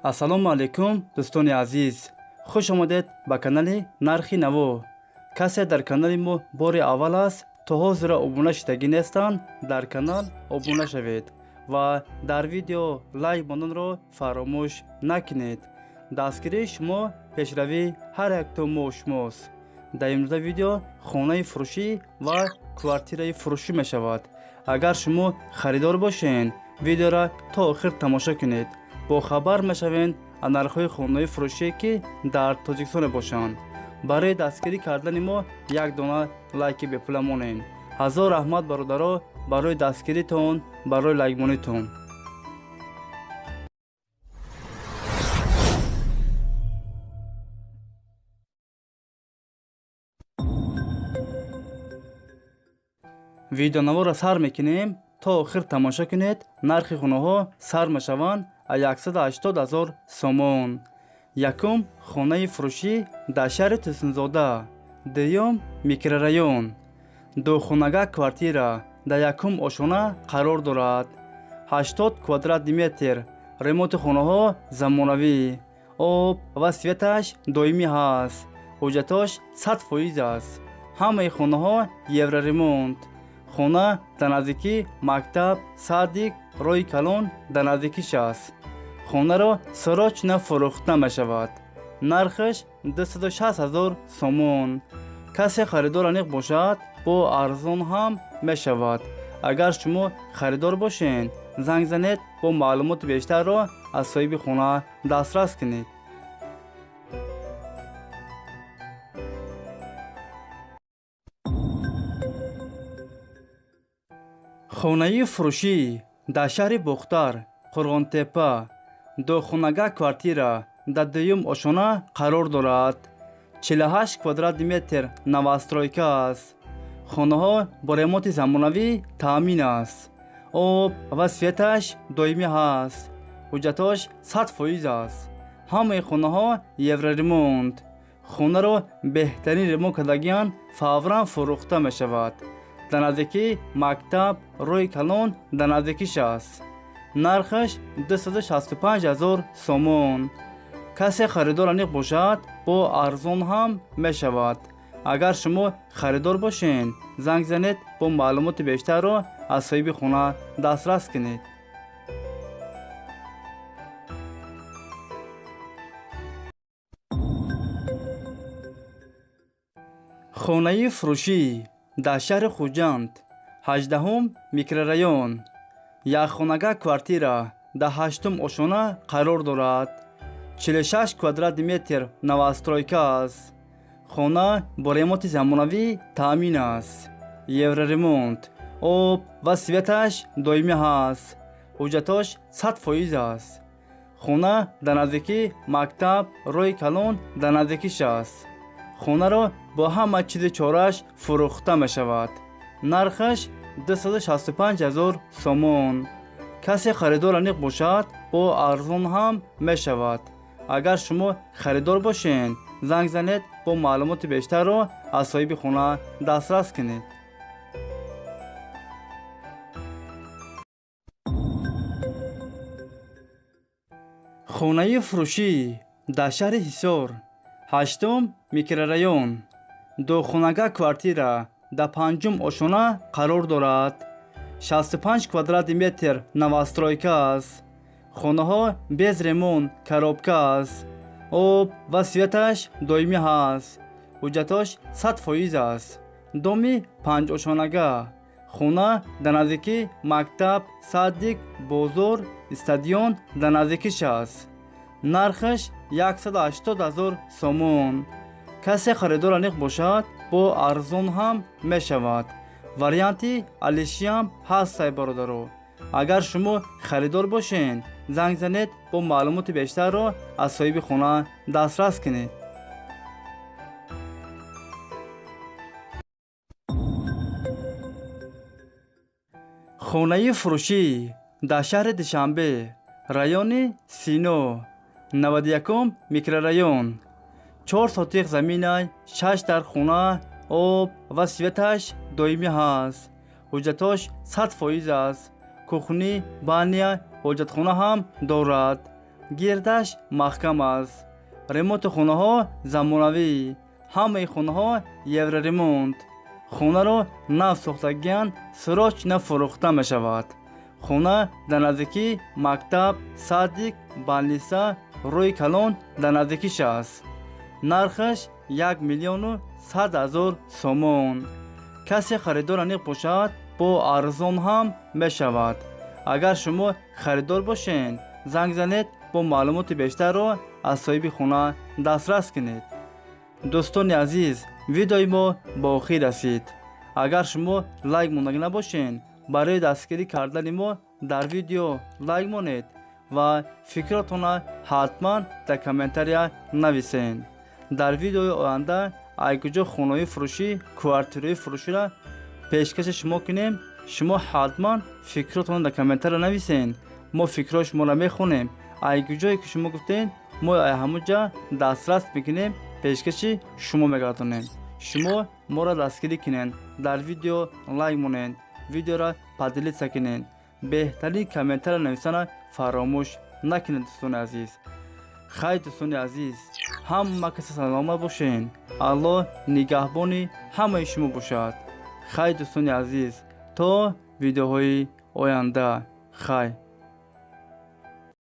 Ассалому алайкум, дӯстони азиз, хуш омадед ба канали Нархи Наво. Касе дар канали мо бори аввал аст, то ҳозира обуна шудагӣ нестанд, дар канал обуна шавед ва дар видео лайк монданро фаромӯш накунед. Дастгирии шумо пешравии ҳар якто мо шумост. Дар имрӯза видео хонаи фурӯшӣ ва квартираи фурӯшӣ мешавад. Агар шумо харидор бошед, видеоро то охир тамошо кунед. Бохабар мешавед аз нархҳои хонаҳои фурӯшие, ки дар Тоҷикистон мебошанд. Барои дастгирӣ кардани мо як дона лайки бепула монед. Ҳазор раҳмат, бародаро, барои дастгиритон, барои лайкмонитон. Видеонаворо сар мекунем, то охир тамошо кунед. Нархи хонаҳо сар мешаванд аз 180 ҳазор сомон. Якум хонаи фурӯшӣ дар шаҳри Турсунзода, дуюм микрорайон, духонага квартира дар якум ошона қарор дорад, 80 квадратный метр. Ремонти хонаҳо замонавӣ, об ва светаш доимӣ ҳаст, ҳуҷҷатош 100% аст. Ҳамаи хонаҳо евроремонт. Хона дар наздикӣ мактаб, садик, роҳи калон дар наздикиш аст. Хонаро срочно фурӯхта мешавад. Нархаш 260 ҳазор сомон. Касе харидор аниқ бошад, бо арзон ҳам мешавад. Агар шумо харидор бошед, занг занед, бо маълумоти бештарро аз соҳиби хона дастрас кунед. Хонаи фурӯшӣ дар шаҳри Бохтар, Қурғонтепа, духонага квартира дар дуюм ошона қарор дорад, 48 квадратный метр, новостройка аст. Хонаҳо бо ремонти замонавӣ таъмин аст, об ва светаш доимӣ ҳаст, ҳуҷҷатош 100% аст. Ҳамаи хонаҳо евроремонт. Хонаро беҳтарин ремонт кардагиан, фавран фурӯхта мешавад. Дар наздикӣ мактаб, роҳи калон дар наздикиш аст. Нархаш 265 ҳазор сомон. Касе харидор аниқ бошад, бо арзон ҳам мешавад. Агар шумо харидор бошед, занг занед, бо маълумоти бештарро аз соҳиби хона дастрас кунед. Хонаи фурӯшӣ дар шаҳри Хуҷанд, 18-ум микрорайон, якхонага квартира дар ҳаштум ошона қарор дорад, 46 квадратный метр, новостройка аст. Хона бо ремонти замонавӣ таъмин аст, евроремонт, об ва светаш доимӣ ҳаст, ҳуҷҷатош 100% аст. Хона дар наздикӣ мактаб, роҳи калон дар наздикиш аст. Хонаро бо ҳама чизи чорааш фурӯхта мешавад. Нархаш 265 ҳазор сомон. Касе харидор аниқ бошад, бо арзон ҳам мешавад. Агар шумо харидор бошед, занг занед, бо маълумоти бештарро аз соҳиби хона дастрас кунед. Хонаи фурӯшӣ дар шаҳри Ҳисор, ҳаштум микрорайон, духонага квартира дар панҷум ошона қарор дорад, 65 квадратный метр, новостройка аст. Хонаҳо без ремонт, коробка аст, об ва светаш доимӣ ҳаст, ҳуҷҷатош 100% аст. Доми панҷошонага. Хона дар наздикӣ мактаб, садик, бозор, стадион дар наздикиш аст. Нархаш 180 ҳазор сомон. Касе харидор аниқ бошад, бо арзон ҳам мешавад. Варианти алишиам ҳастай, бародаро. Агар шумо харидор бошед, занг занед, бо маълумоти бештарро аз соҳиби хона дастрас кунед. Хонаи фурӯшӣ дар шаҳри Душанбе, райони Сино, 91-ум микрорайон, 4 сотиқ заминай, шаш дар хона, об ва светаш доимӣ ҳаст, ҳуҷҷатош 100% аст. Кухни, баня, ҳоҷатхона ҳам дорад. Гирдаш маҳкам аст. Ремонти хонаҳо замонавӣ. Ҳамаи хонаҳо евроремонт. Хонаро нав сохтагиянд, срочно фурӯхта мешавад. Хона дар наздикии мактаб, садик, больница, рӯи калон дар наздикиш аст. Нархаш 1 100 000 сомон. Касе харидор аниқ бошад, бо арзон ҳам мешавад. Агар шумо харидор бошед, занг занед, бо маълумоти бештарро аз соҳиби хона дастрас кунед. Дӯстони азиз, видеои мо ба охир расид. Агар шумо лайк мондагӣ набошед, барои дастгирӣ кардани мо дар видео лайк монед ва фикротонро ҳатман дар комментария нависед. Дар видеои оянда ай куҷо хонаҳои фурӯшӣ, квартираҳои фурӯширо пешкаши шумо кунем, шумо ҳатман фикротонро дар комментария нависед. Мо фикрҳои шуморо мехонем. Ай куҷое ки шумо гуфтед, мо ай ҳамон ҷа дастрас мекунем, пешкаши шумо мегардонем. Шумо моро дастгирӣ кунед, дар видео лайк монед, видеоро поделиться кунед, беҳтарин комментария нависанро фаромӯш накунед. Дӯстони азиз, хайр. Дӯстони азиз, ҳама касе саломат бошед. Аллоҳ нигаҳбони ҳамаи шумо бошад. Хайр, дӯстони азиз, то видеоҳои оянда, хайр.